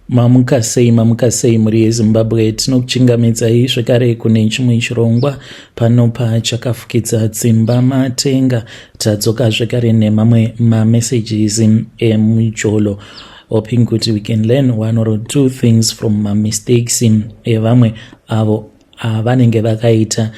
Mamuka sei, mamuka sei mhuri yeZimbabwe. Tinokuchingamidzai zvekare kune chimwe chirongwa pano pachakafukidza dzimba matenga. Tadzoka zvekare nemamwe mamessages emujolo, hoping kuti we can learn one or two things from mamistakes evamwe avo avanenge vakaita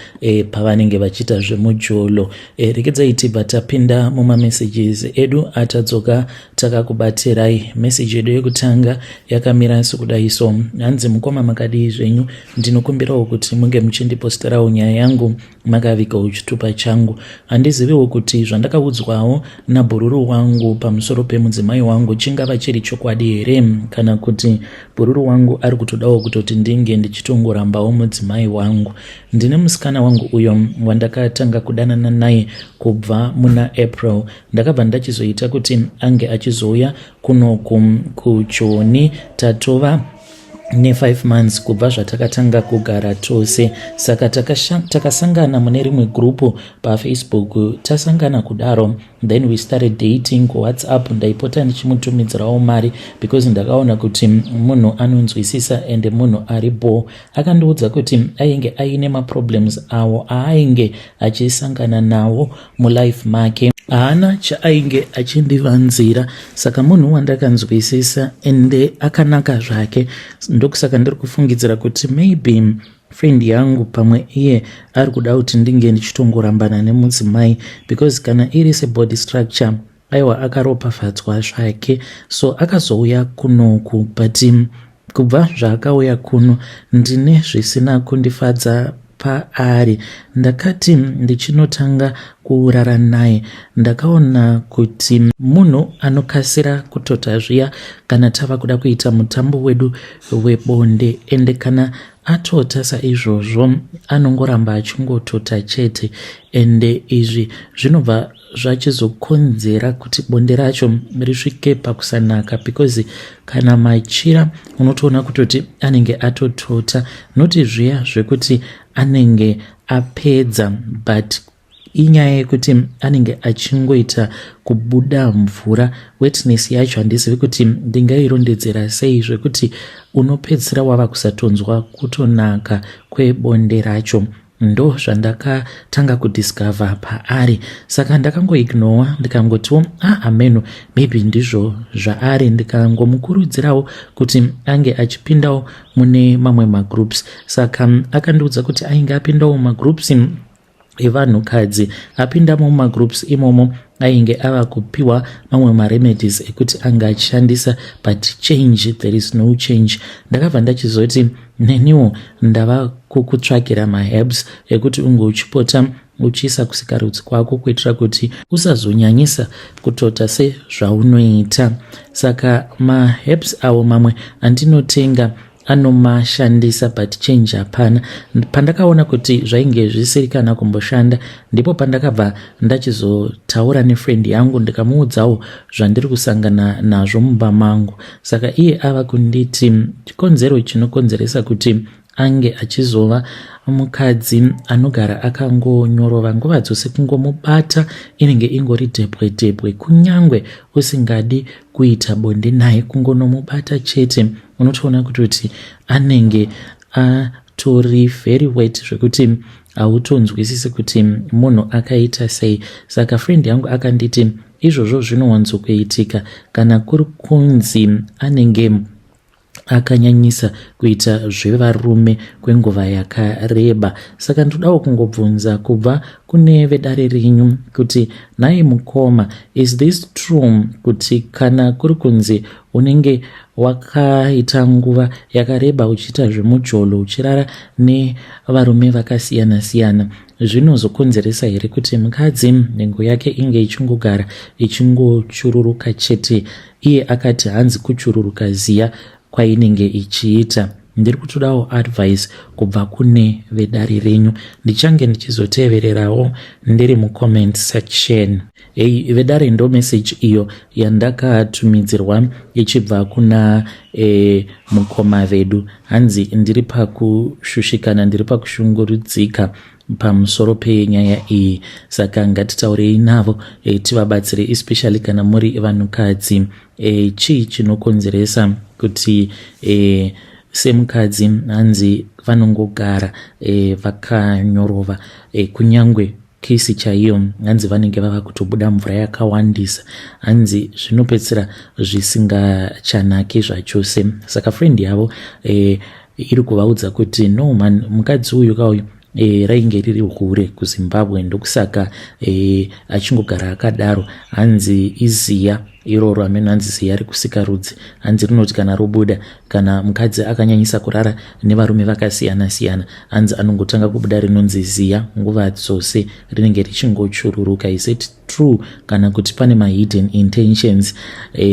pavanenge vachiita zvemujolo. Rekedzai tibva tapinda mumamessages edu atadzoka takakubatirai. Meseji yedu yekutanga yakamira sekudai so, hanzi, "Mukoma, makadii zvenyu? Ndinokumbirawo kuti munge muchindiposterawo nyaya yangu makavigawo chitupa changu. Handiziviwo kuti zvandakaudzwawo nabhururu wangu pamusoro pemudzimai wangu chingava chiri chokwadi here, kana kuti bhururu wangu ari kutodawo kutoti ndinge ndichitongorambawo mudzimai wangu. Ndine musikana wangu uyo wandakatanga kudanana naye kubva muna April. Ndakabva ndachizoita kuti ange achizouya kunoku kuJoni. Tatova ne5 months kubva zvatakatanga kugara tose. Saka takasangana mune rimwe gurupu paFacebook. Tasangana kudaro, then we started dating kuWhatsApp. Ndaipota ndichimutumidzirawo mari because ndakaona kuti munhu anonzwisisa ende munhu ari bo. Akandiudza kuti ainge aine maproblems awo aainge achisangana nawo mulife make. Haana chaainge achindivanzira, saka munhu wandakanzwisisa ende akanaka zvake. Ndokusaka ndiri kufungidzira kuti maybe friend yangu pamwe iye ari kuda kuti ndinge ndichitongorambana nemudzimai, because kana iri sebody structure, aiwa, akaropafadzwa zvake. So akazouya kunoku, but kubva zvaakauya kuno ndine zvisina kundifadza paari. Ndakati ndichinotanga kurara naye, ndakaona kuti munhu anokasira kutota zviya kana tava kuda kuita mutambo wedu webonde. Ende kana atota saizvozvo, anongoramba achingotota chete, ende izvi zvinobva zvachizokonzera kuti bonde racho risvike pakusanaka, because kana machira unotoona kutoti anenge atotota, noti zviya zvekuti anenge apedza, but inyaya yekuti anenge achingoita kubuda mvura. Wetness yacho handizivi kuti ndingairondedzera sei, zvekuti unopedzisira wava kusatonzwa kutonaka kwebonde racho. Ndo zvandakatanga kudiscover paari. Saka ndakangoignora, ndikangotiwo, ah, ameno, maybe ndizvo zvaari. Ndikangomukurudzirawo kuti ange achipindawo mune mamwe magroups. Saka akandiudza kuti ainge apindawo mumagroups evanhukadzi. Apindamo mumagroups imomo, ainge ava kupiwa mamwe maremedies ekuti anga achishandisa, but change, there is no change. Ndakabva ndachizoti neniwo ndava kukutsvakira maherbs ekuti unge uchipota uchiisa kusikarudzi kwako kuitira kuti usazonyanyisa kutota sezvaunoita. Saka maherbs awo mamwe andinotenga anomashandisa, but change hapana. Pandakaona kuti zvainge zvisiri kana kumboshanda, ndipo pandakabva ndachizotaura nefriend yangu, ndikamuudzawo zvandiri kusangana nazvo mumba mangu. Saka iye ava kunditi chikonzero chinokonzeresa kuti ange achizova mukadzi anogara akangonyorova nguva dzose, kungomubata inenge ingori dhepwe dhepwe, kunyangwe usingadi kuita bonde naye, kungonomubata chete unotoona kutoti anenge atori very wet zvekuti hautonzwisisi kuti munhu akaita sei. Saka friend yangu akanditi izvozvo zvinowanzokuitika kana kuri kunzi anenge akanyanyisa kuita zvevarume kwenguva yakareba. Saka ndodawo kungobvunza kubva kune vedare renyu kuti, nhai mukoma, is this true kuti kana kuri kunzi unenge wakaita nguva yakareba uchiita zvemujolo, uchirara nevarume vakasiyana-siyana, zvinozokonzeresa here kuti mukadzi nhengo yake inge ichingogara ichingochururuka chete? Iye akati hanzi kuchururuka ziya kwainenge ichiita. Ndiri kutodawo advice kubva kune vedare renyu. Ndichange ndichizotevererawo ndiri mucomment section." Hei vedare, ndo message iyo yandakatumidzirwa ichibva kuna mukoma vedu. Hanzi, "Ndiri pakushushikana, ndiri pakushungurudzika. Pamusoro penyaya iyi, saka ngatitaurei navo tivabatsire, especially kana muri vanhukadzi. Chii chinokonzeresa kuti semukadzi hanzi vanongogara vakanyorova, kunyangwe kiss chaiyo hanzi vanenge vava kutobuda mvura yakawandisa, hanzi zvinopedzisira zvisingachanaki zvachose? Saka friend yavo iri kuvaudza kuti, "No man, mukadzi uyu kauyu rainge riri hure kuZimbabwe, ndokusaka achingogara akadaro." Hanzi iziya iroro, amene hanzi ziya rekusikarudzi, hanzi rinoti kana robuda, kana mukadzi akanyanyisa kurara nevarume vakasiyana siyana, hanzi anongotanga kubuda rinonzi ziya nguva dzose, rinenge richingochururuka. Is it true, kana kuti pane mahidden intentions?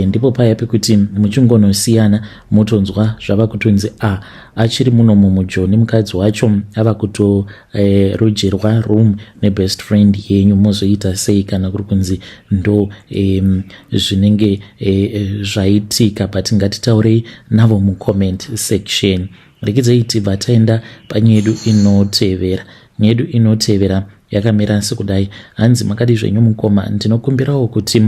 Ndipo paya pekuti muchingonosiyana, motonzwa zvava kutonzi a achiri muno mumujoni, mukadzi wacho ava kutorodjerwa room nebest friend yenyu. Mozoita sei kana kuri kunzi ndo zvinenge zvaitika? But ngatitaurei navo mucomment section. Rekidzei tibva taenda panyedu inotevera. Nyedu inotevera yakamira sekudai. Hanzi, "Makadi zvenyu mukoma? Ndinokumbirawo kuti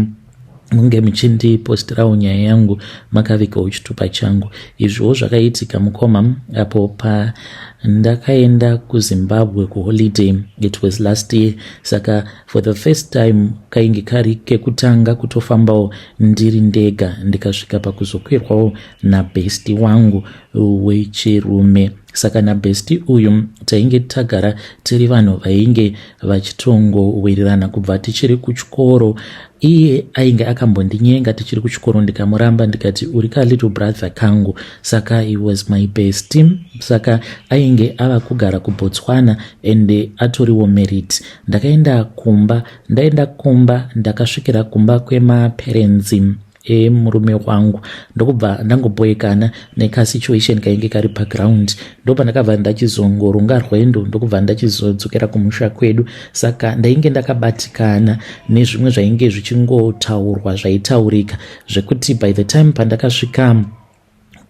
munge muchindipostirawo nyaya yangu makavigawo chitupa changu. Izviwo zvakaitika mukoma apo pandakaenda kuZimbabwe kuholiday. It was last year. Saka for the first time, kainge kari kekutanga kutofambawo ndiri ndega, ndikasvika pakuzokwirwawo nabestie wangu wechirume. Saka nabestie uyu tainge tagara tiri vanhu vainge vachitongowirirana kubva tichiri kuchikoro. Iye ainge akambondinyenga tichiri kuchikoro, ndikamuramba, ndikati uri kalittle brother kangu. Saka he was my bestie. Saka ainge ava kugara kuBotswana and atoriwo married. Ndakaenda kumba. Ndaenda kumba, ndakasvikira kumba kwemaparents emurume wangu, ndokubva ndangobhoekana nekasituation kainge kari paground. Ndopandakabva ndachizongorunga rwendo, ndokubva ndachizodzokera kumusha kwedu. Saka ndainge ndakabatikana nezvimwe zvainge zvichingotaurwa, zvaitaurika, zvekuti by the time pandakasvika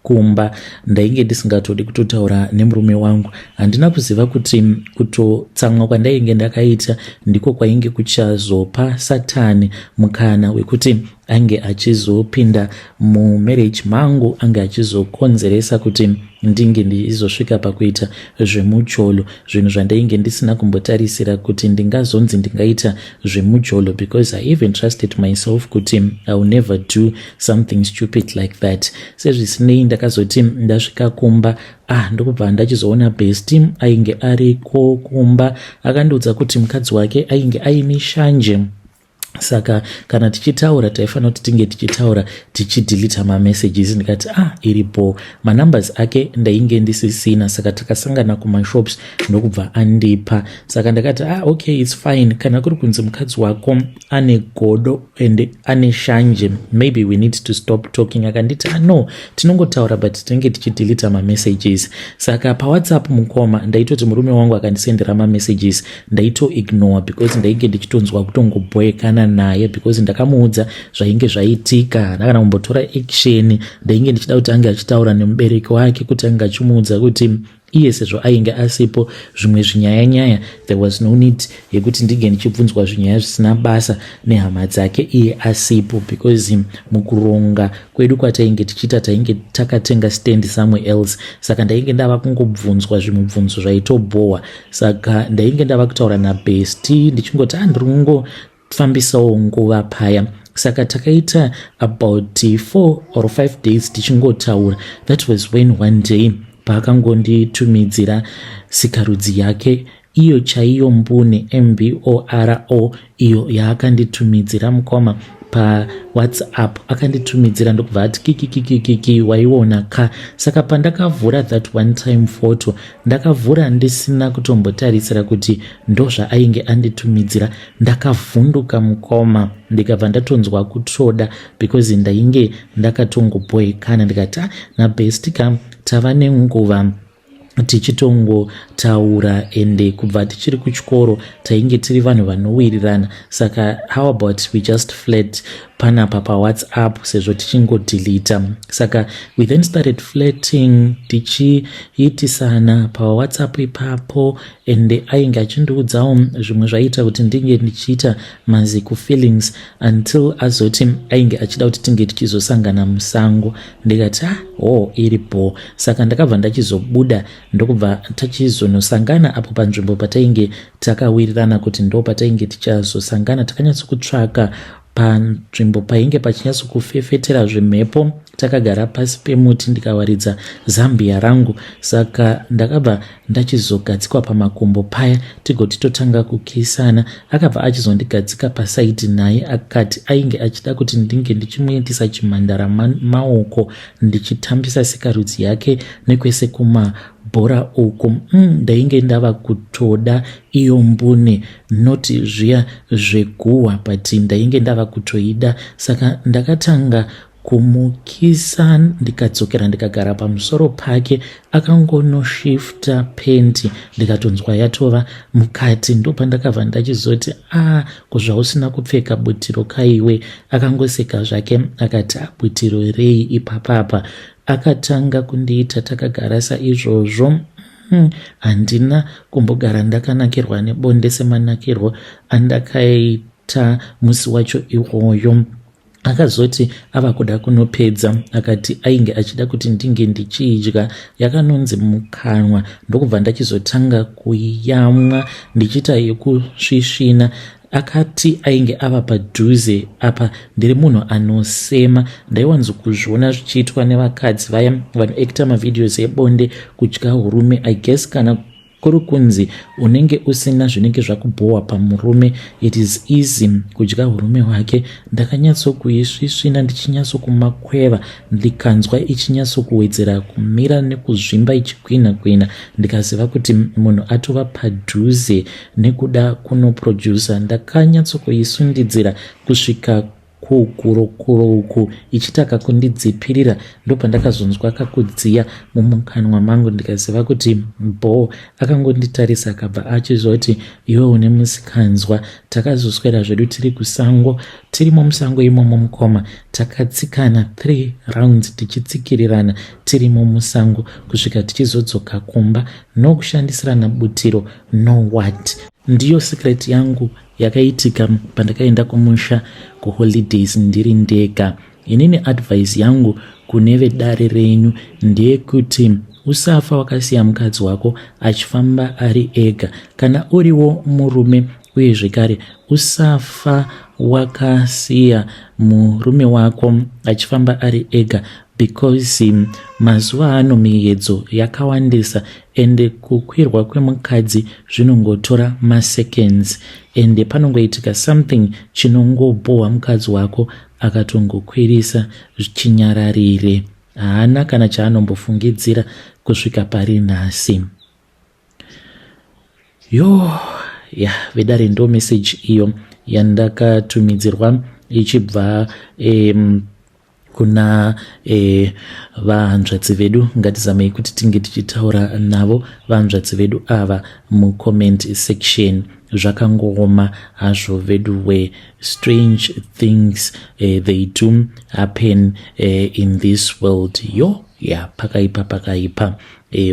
kumba, ndainge ndisingatodi kutotaura nemurume wangu. Handina kuziva kuti kutotsamwa kwandainge ndakaita ndiko kwainge kuchazopa Satani mukana wekuti ange achizopinda mumarriage mangu, ange achizokonzeresa kuti ndinge ndichizosvika pakuita zvemujolo, zvinhu zvandainge ndisina kumbotarisira kuti ndingazonzi ndingaita zvemujolo, because I even trusted myself kuti I will never do something stupid like that. Sezvisinei, ndakazoti ndasvika kumba, ah, ndokubva ndachizoona bestie ainge ariko kumba. Akandiudza kuti mukadzi wake ainge aine shanje, saka kana tichitaura taifanira kuti tinge tichitaura tichidhilita mamessages. Ndikati, 'Ah, iripo.' Manumbers ake ndainge ndisisina, saka takasangana kumashops, ndokubva andipa. Saka ndakati, 'Ah, okay, it's fine. Kana kuri kunzi mukadzi wako ane godo and ane shanje, maybe we need to stop talking.' Akanditi, 'Ah, no, tinongotaura, but tinenge tichidhilita mamessages.' Saka paWhatsApp, mukoma, ndaitoti murume wangu akandisendera mamessages, ndaitoignore, because ndainge ndichitonzwa kutongobhoekana naye, because ndakamuudza zvainge zvaitika, haana kana kumbotora action. Ndainge ndichida kuti ange achitaura nemubereki wake, kuti ange achimuudza kuti iye sezvo ainge asipo, zvimwe zvinyaya nyaya, there was no need yekuti ndinge ndichibvunzwa zvinyaya zvisina basa nehama dzake iye asipo, because mukuronga kwedu kwatainge tichiita, tainge takatenga stand somewhere else. Saka ndainge ndava kungobvunzwa zvimubvunzo zvaitobhohwa. Saka ndainge ndava kutaura nabestie ndichingoti, 'Ah, ndiri kungofambisawo nguva paya.' Saka takaita about 4 or 5 days tichingotaura. That was when one day paakangonditumidzira sikarudzi yake, iyo chaiyo mbune mboro iyo yaakanditumidzira, mukoma, paWhatsApp. Akanditumidzira, ndokubva ati, 'Kikikikikiki, waiona ka?' Saka pandakavhura that one time photo, ndakavhura ndisina kutombotarisira kuti ndozvaainge anditumidzira. Ndakavhunduka, mukoma, ndikabva ndatonzwa kutoda, because ndainge ndakatongobhoekana. Ndikati, 'Ah, nabestie ka tava nenguva tichitongotaura, ende kubva tichiri kuchikoro tainge tiri vanhu vanowirirana. Saka how about we just flirt?' panapa paWhatsApp sezvo tichingodhilita. Saka we then started flirting, tichiitisana paWhatsApp ipapo, and ainge achindiudzawo zvimwe zvaiita kuti ndinge ndichiita maziku feelings, until azoti ainge achida kuti tinge tichizosangana musango. Ndikati, "Ah, oh, iripo." Saka ndakabva ndachizobuda, ndokubva tachizonosangana apo panzvimbo patainge takawirirana kuti ndo patainge tichazosangana. Takanyatsokutsvaka panzvimbo painge pachinyatsokufefetera zvimhepo, takagara pasi pemuti, ndikawaridza zambia rangu. Saka ndakabva ndachizogadzikwa pamakumbo paya, tigoti totanga kukisana. Akabva achizondigadzika paside naye, akati ainge achida kuti ndinge ndichimuitisa chimhandara maoko, ndichitambisa sikarudzi yake nekwese kumabhora uku. Ndainge ndava kutoda iyo mbune, noti zviya zveguhwa, but ndainge ndava kutoida. Saka ndakatanga kumukisa, ndikadzokera, ndikagara pamusoro pake. Akangonoshifta penti, ndikatonzwa yatova mukati. Ndopandakabva ndachizoti, "A, ah, kuzvausina kupfeka butiro kaiwe?" Akangoseka zvake, akati, "Abutiro rei ipapapa?" Akatanga kundiita takagara saizvozvo. Handina kumbogara ndakanakirwa nebonde semanakirwo andakaita musi wacho iwoyo. Akazoti ava kuda kunopedza, akati ainge achida kuti ndinge ndichiidya yakanonzi mukanwa, ndokubva ndachizotanga kuiyamwa ndichiita yekusvisvina. Akati ainge ava padhuze. Apa ndiri munhu anosema. Ndaiwanzokuzviona zvichiitwa nevakadzi vaya vanoacta mavideos ebonde, kudya urume. I guess kana kuri kunzi unenge usina zvinenge zvakubhowa pamurume, it is easy kudya urume hwake. Ndakanyatsokuisvisvina ndichinyatsokumakweva, ndikanzwa ichinyatsokuwedzera kumira nekuzvimba, ichikwina kwina, ndikaziva kuti munhu atova padhuze nekuda kunoproducer. Ndakanyatsokuisundidzira kusvika kukurokuro uku, ichitaka kundidzipirira. Ndopandakazonzwa kakudziya mumukanwa mangu, ndikaziva kuti bho. Akangonditarisa, akabva achizoti, "Iwe une musikanzwa." Takazoswera zvedu tiri kusango. Tirimo musango imomo, mukoma, takatsikana 3 rounds, tichitsikirirana tirimo musango kusvika tichizodzoka kumba, nokushandisirana butiro, no what. Ndiyo secret yangu yakaitika pandakaenda kumusha kuholidays ndiri ndega. Inini advice yangu kune vedare renyu ndeyekuti usafa wakasiya mukadzi wako achifamba ari ega kana uriwo murume, uye zvekare usafa wakasiya murume wako achifamba ari ega, because mazuva ano miedzo yakawandisa, ende kukwirwa kwemukadzi zvinongotora maseconds, ende panongoitika something chinongobhohwa mukadzi wako, akatongokwirisa chinyararire, haana kana chaanombofungidzira kusvika pari nhasi. Yo ya, vedare, ndo message iyo yandakatumidzirwa ichibva kuna vahanzvadzi vedu. Ngatizamei kuti tinge tichitaura navo vahanzvadzi vedu ava mucomment section. Zvakangooma hazvo vedu we. Strange things, they do happen in this world. Yo ya, pakaipa, pakaipa.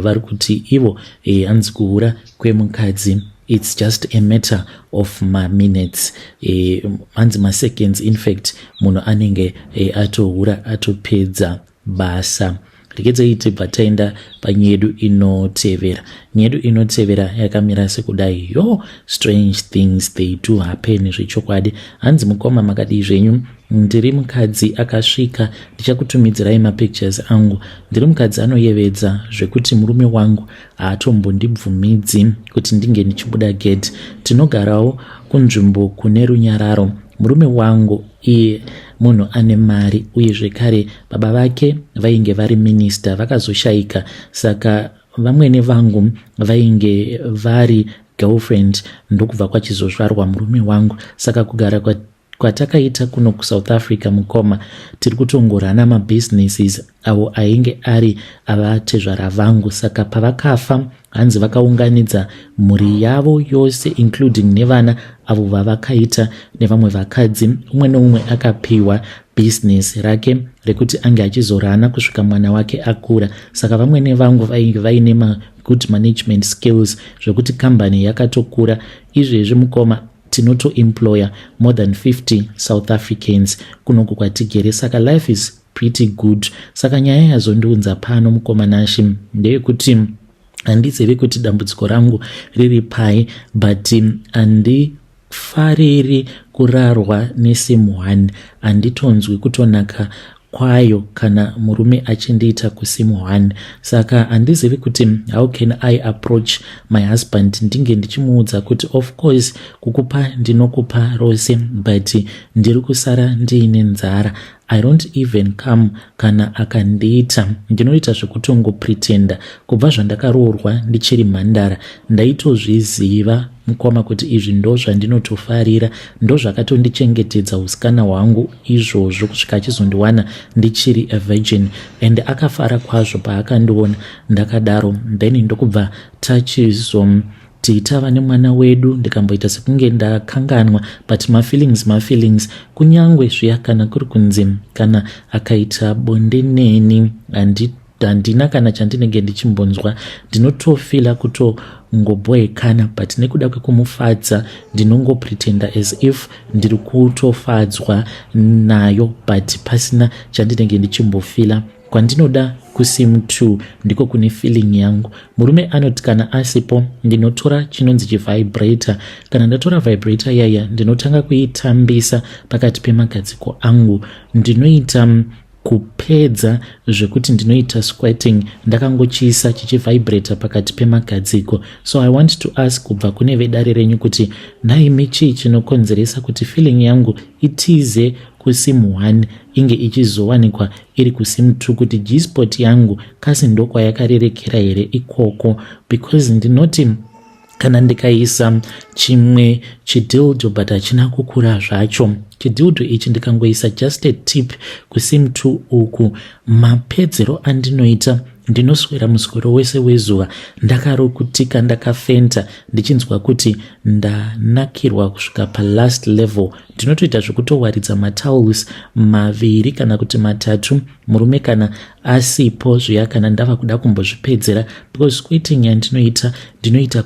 Vari kuti ivo, hanzi kuhura kwemukadzi, it's just a matter of maminutes, hanzi maseconds infact, munhu anenge atohura, atopedza basa. Regedzai tibva taenda panyaya yedu inotevera. Nyaya yedu inotevera yakamira sekudai. Yo, strange things, they do happen zvechokwadi. Hanzi, "Mukoma, makadii zvenyu? Ndiri mukadzi akasvika, ndichakutumidzirai mapictures angu. Ndiri mukadzi anoyevedza zvekuti murume wangu haatombondibvumidzi kuti ndinge ndichibuda gate. Tinogarawo kunzvimbo kune runyararo. Murume wangu iye munhu ane mari, uye zvekare baba vake vainge vari minista, vakazoshayika. Saka vamwene vangu vainge vari girlfriend, ndokubva kwachizozvarwa murume wangu. Saka kugara Kwatakaita kuno kuSouth Africa mukoma tiri kutongorana mabusinesses avo ainge ari avatezvara vangu saka pavakafa hanzi vakaunganidza mhuri yavo yose including nevana avo vavakaita nevamwe vakadzi umwe neumwe akapiwa bhizinesi rake rekuti ange achizorana kusvika mwana wake akura saka vamwene vangu vainge vaine magood management skills zvekuti kambani yakatokura izvezvi mukoma tinotoemployer more than 50 South Africans kunoku kwatigere saka life is pretty good saka nyaya yazondiunza pano mukoma Nashe ndeyekuti handizivi kuti dambudziko rangu riri pai but handifariri kurarwa nesim 1 handitonzwi kutonaka kwayo kana murume achindiita kusim 1 saka handizivi kuti how can I approach my husband ndinge ndichimuudza kuti of course kukupa ndinokupa rose but ndiri kusara ndiine nzara. I don't even come kana akandiita ndinoita zvekutongopretenda kubva zvandakaroorwa ndichiri mhandara ndaitozviziva mukoma kuti izvi ndo zvandinotofarira ndo zvakatondichengetedza usikana hwangu izvozvo kusvika achizondiwana ndichiri a virgin and akafara kwazvo paakandiona ndakadaro. Then ndokubva tachizo tava nemwana wedu ndikamboita sekunge ndakanganwa but mafeelings mafeelings kunyangwe zviya kana kuri kunzi kana akaita bonde neni handina kana chandinenge ndichimbonzwa ndinotofila kutongobhoekana but nekuda kwekumufadza ndinongopretenda as if ndiri kutofadzwa nayo but pasina chandinenge ndichimbofila. Kwandinoda kusim 2 ndiko kune feeling yangu. Murume anoti kana asipo ndinotora chinonzi chivibrator. Kana ndatora vibrator yaya ndinotanga kuitambisa pakati pemagadziko angu. Ndinoita kupedza zvekuti ndinoita squirting ndakangochiisa chichivibrator pakati pemagadziko. So I want to ask kubva kune vedare renyu kuti nhaimi chii chinokonzeresa kuti feeling yangu itize kusim 1 inge ichizowanikwa iri kusim 2 kuti G-spot yangu kasi ndokwayakarerekera here ikoko? Because ndinoti kana ndikaisa chimwe chidildo but hachina kukura zvacho chidildo ichi ndikangoisa just a tip kusim 2 uku mapedzero andinoita ndinoswera muswero wese wezuva ndakarukutika ndakafenta ndichinzwa kuti ndanakirwa kusvika palast level. Ndinotoita zvekutowaridza matowels maviri kana kuti matatu murume kana asipo zviya kana ndava kuda kumbozvipedzera because squirting yandinoita ndinoita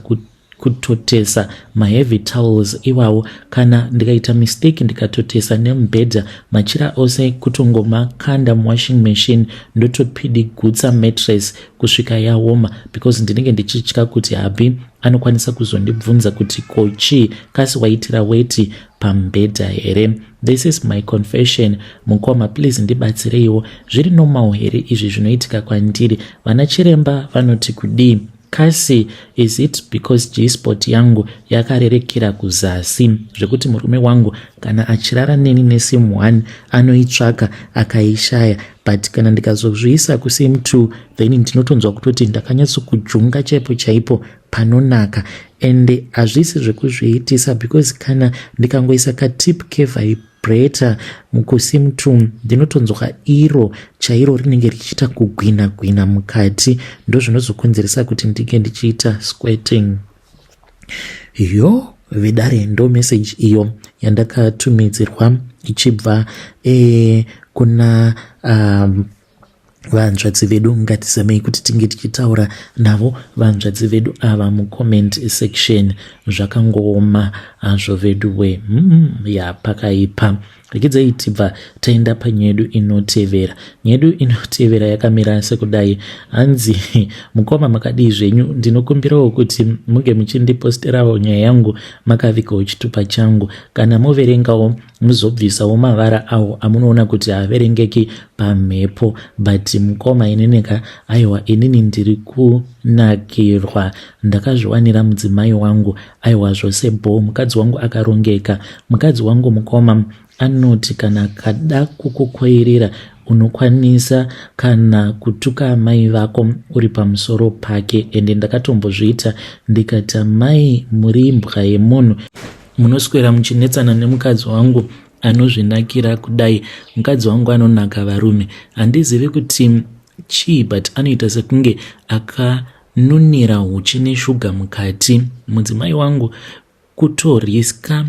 kutotesa maheavy towels iwawo. Kana ndikaita mistake ndikatotesa nemubhedha machira ose kutongomakanda muwashing machine ndotopidigutsa mattress kusvika yaoma because ndinenge ndichitya kuti hubby anokwanisa kuzondibvunza kuti ko chii kasi waitira weti pamubhedha here. This is my confession mukoma, please ndibatsireiwo. Zviri normal here izvi zvinoitika kwandiri? Vana chiremba vanoti kudii? Kasi is it because G-spot yangu yakarerekera kuzasi zvekuti murume wangu kana achirara neni nesim 1 anoitsvaka akaishaya but kana ndikazozviisa kusim 2 then ndinotonzwa kutoti ndakanyatsokujunga chaipo chaipo panonaka ende hazvisi zvekuzviitisa because kana ndikangoisa katip kevibrator mukusim 2 ndinotonzwa iro chairo rinenge richiita kugwina gwina mukati ndozvinozokonzeresa kuti ndinge ndichiita squirting. Yo vedare ndo message iyo yandakatumidzirwa ichibva kuna vanzvadzi vedu. Ngatizamei kuti tinge tichitaura navo vanzvadzi vedu ava mucomment section. Zvakangooma hazvo vedu we ya pakaipa. Rekidzai tibva taenda panyedu inotevera. Nyedu inotevera yakamira sekudai. Hanzi mukoma makadii zvenyu? Ndinokumbirawo kuti munge muchindiposterawo nyaya yangu makavigawo chitupa changu. Kana muverengawo muzobvisawo mavara awo amunoona kuti haaverengeki pamhepo. But mukoma ininika aiwa inini ndiri kunakirwa ndakazviwanira mudzimai wangu aiwa zvose bo mukadzi wangu akarongeka. Mukadzi wangu mukoma anoti kana kada kukukoirira unokwanisa kana kutuka amai vako uri pamusoro pake ende ndakatombozviita ndikati amai muri imbwa yemunhu munoswera muchinetsana nemukadzi wangu. Anozvinakira kudai mukadzi wangu anonaka varume. Handizivi kuti chii but anoita sekunge akanunira huchi neshuga mukati. Mudzimai wangu kutoriska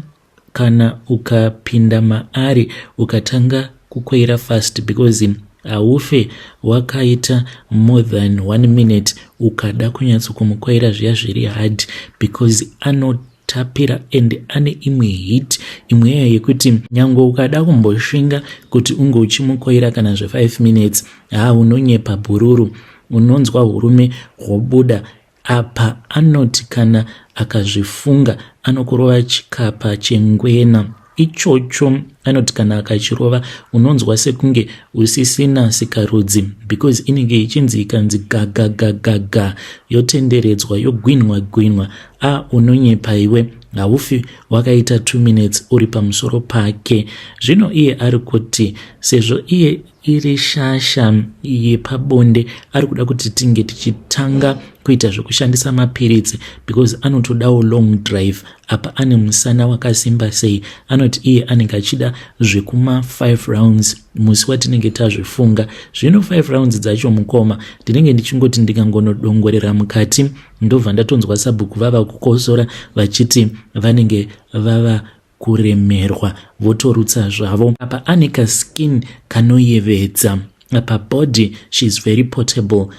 kana ukapinda maari ukatanga kukoira fast because haufe wakaita more than one minute ukada kunyatsokumukoira zviya zviri hard because anotapira and ane imwe heat, imwe iya yekuti nyange ukada kumbosvinga kuti unge uchimukoira kana zve5 minutes, ha, unonyepa bhururu, unonzwa urume hwobuda. Apa anoti kana akazvifunga anokurova chikapa chengwena ichocho. Anoti kana akachirova unonzwa sekunge usisina sikarudzi because inenge ichinzi ikanzi gagagagaga, yotenderedzwa, yogwinwa gwinwa, a, unonyepa iwe, haufi wakaita 2 minutes uri pamusoro pake. Zvino iye ari kuti sezvo iye iri shasha yepabonde, ari kuda kuti tinge tichitanga kuita zvekushandisa mapiritsi because anotodawo long drive. Apa ane musana wakasimba sei. Anoti iye anenge achida zvekuma 5 rounds musi watinenge tazvifunga. Zvino 5 rounds dzacho, mukoma, ndinenge ndichingoti ndikangonodongorera mukati, ndobva ndatonzwa sabhuku vava kukosora vachiti vanenge vava kuremerwa, votorutsa zvavo. Apa ane kaskin kanoyevedza. Apa body, she is very portable,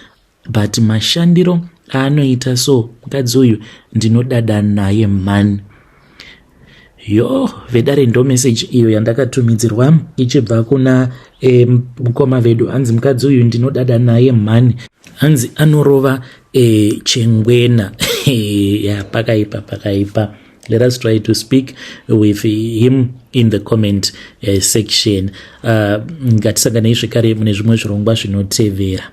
but mashandiro aanoita so, mukadzi uyu ndinodada naye man. Yo vedare, ndo message iyo yandakatumidzirwa ichibva kuna mukoma vedu. Hanzi mukadzi uyu ndinodada naye mhani, hanzi anorova chengwena. Ya, pakaipa, pakaipa. Let us try to speak with him in the comment section. Ngatisanganei zvekare mune zvimwe zvirongwa zvinotevera.